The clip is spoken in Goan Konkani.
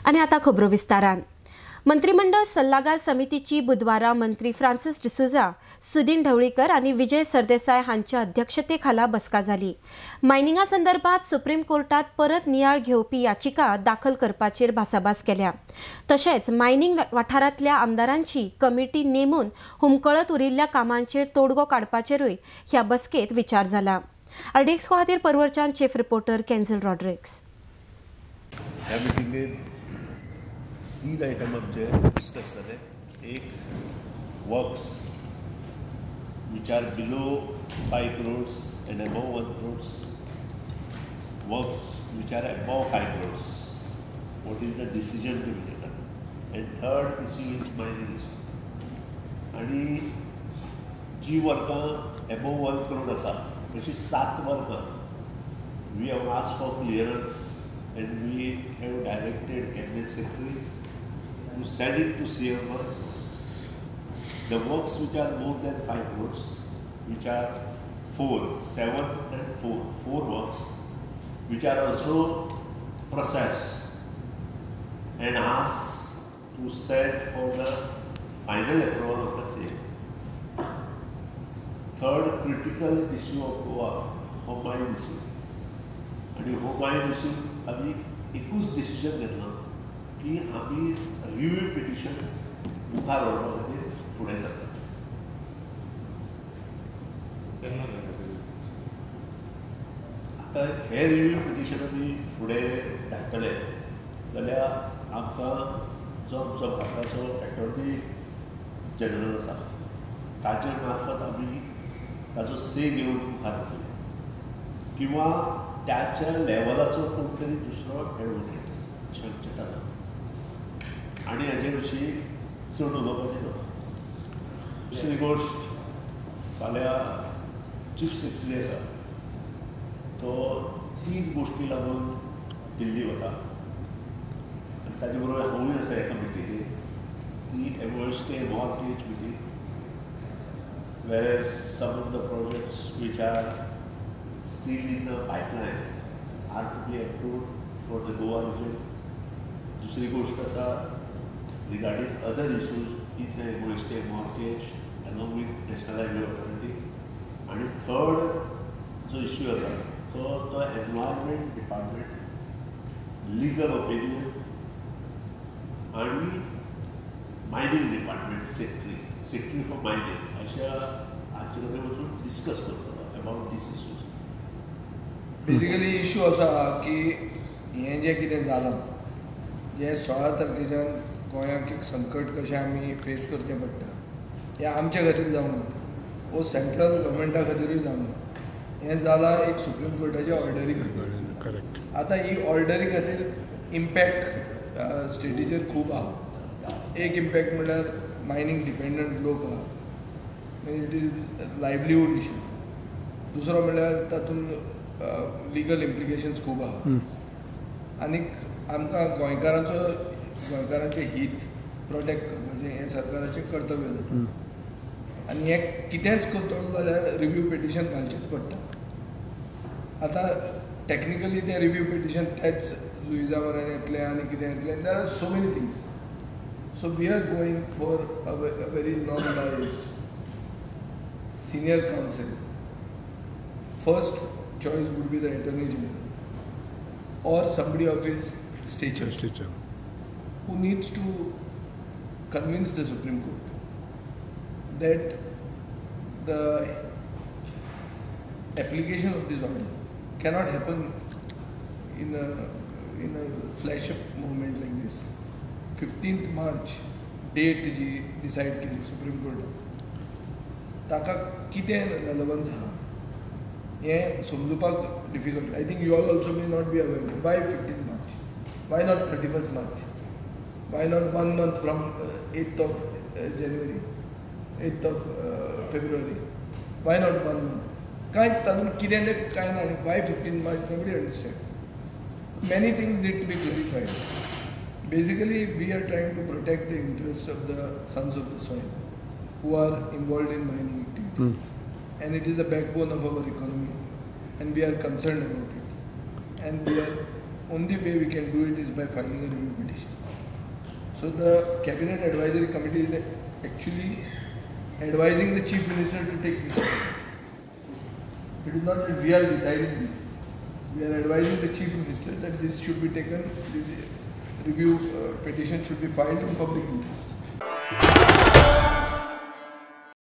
आनी आतां खबरो विस्तारान. मंत्रिमंडळ सल्लागार समितीची बुधवारा मंत्री फ्रांसिस डिसोझा, सुदीन ढवळीकर आनी विजय सरदेसाय हांच्या अध्यक्षतेखाला बसका जाली. मायनिंगा संदर्भात सुप्रीम कोर्टात परत नियाळ घेवपी याचिका दाखल करपाचेर भासाभास केल्या. तशेंच मायनिंग वाठारांतल्या आमदारांची कमिटी नेमून हुमकळत उरिल्ल्या कामांचेर तोडगो काडपाचेरूय ह्या बसकेत विचार जाला. आरडीएक्स खातीर परवरच्यान चीफ रिपोर्टर केन्झल रॉड्रिक्स. तीन आयटम आमचे डिस्कस जाले. एक works which are below 5 crores and above 1 crores, works which are above 5 crores, what is the decision to be taken, and third issue is mining issue. आनी जी वर्कां एबोव 1 करोड आसा तशी 7 वर्कां we have asked for clearance and we have directed Cabinet Secretary to send it to CM. The works which are more than 5 crores, which are 4, 7 and 4, 4 works, which are also processed and asked to send for the final approval of the CM. Third critical issue of Goa, हो mine issue. आनी हो मायन इश्यू आमी एकूच डिसिजन घेतलां की आमी रिव्यू पिटिशन मुखार व्हरपा खातीर फुडें सरतात. आतां हें रिव्यू पिटिशन आमी फुडें धाडटले जाल्यार आमकां जो आमचो भारताचो एटॉर्नी जनरल आसा ताजे मार्फत आमी ताचो से घेवन मुखार वतले किंवा त्याच्या लेवलाचो कोण तरी दुसरो एडवोकेट अशें आमचें थारलां. आनी हाजे विशीं चड उलोवपाचें ना. दुसरी गोश्ट, फाल्यां चीफ सेक्रेटरी आसा तो 3 गोश्टी लागून दिल्ली वता आनी ताजे बरोबर हांवूय आसा एका मिटिंगेक, ती एमओएसटी mortgage meeting, whereas some of the projects which are still in the pipeline are to be approved for the Goa region. दुसरी गोष्ट आसा regarding other issues in the MOST mortgage along with National Highway Authority. आनी थर्ड जो इश्यू आसा तो तो एनवायरमेंट डिपार्टमेंट, लिगल ओपिनियन आनी mining department secretary for mining अशा हाचे कडेन वचून डिस्कस करतलो about these issues. Basically issue आसा की हें जें कितें जालां जें 16 तारखेच्यान गोंयाक एक संकट कशें आमी फेस करचें पडटा हें आमच्या खातीर जावंक ना, वो सेंट्रल गव्हर्मेंटा खातीरूय जावंक ना. हें जालां एक सुप्रीम कोर्टाच्या ऑर्डरी खातीर. करेक्ट. आतां ही ऑर्डरी खातीर इम्पॅक्ट स्टेटीचेर खूब आहा. एक इम्पॅक्ट म्हणल्यार मायनींग डिपेंडंट लोक आहा, it is livelihood issue. दुसरो म्हणल्यार तातूंत लिगल इम्प्लिकेशन्स खूब आहा. आनीक आमकां गोंयकारांचें हीत प्रोटेक्ट करपाचें हें सरकाराचें कर्तव्य जाता. आनी हें कितेंच करतलो जाल्यार रिव्यू पिटिशन घालचेंच पडटा. आतां टॅक्निकली तें रिव्यू पिटिशन त्याच जुइजा मरान येतलें आनी कितें येतलें, there are so many things. So we are going for a very non biased senior counsel. First choice would be the Attorney General or somebody of his stature who needs to convince the Supreme Court that the application of this order cannot happen in a flash up moment like this. 15th March date ji decide केली Supreme Court, ताका कितें relevance आहा हें समजुपाक difficult. I think you all also may not be aware. Why 15 March? Why not 31st March? Why not 1 month from 8th of January, 8th of February? Why not 1 month? कांयच तातूंत कितें तें कांय ना. Why 15 March? Nobody understand. Many things need to be clarified. Basically we are trying to protect the interest of the sons of the soil who are involved in mining activity. And it is the backbone of our economy, and we are concerned about it, and we are only way we can do it is by filing a review petition. So the Cabinet Advisory Committee is actually advising the Chief Minister to take this. It is not that we are deciding this. We are advising the Chief Minister that this should be taken, this review petition should be filed in public interest.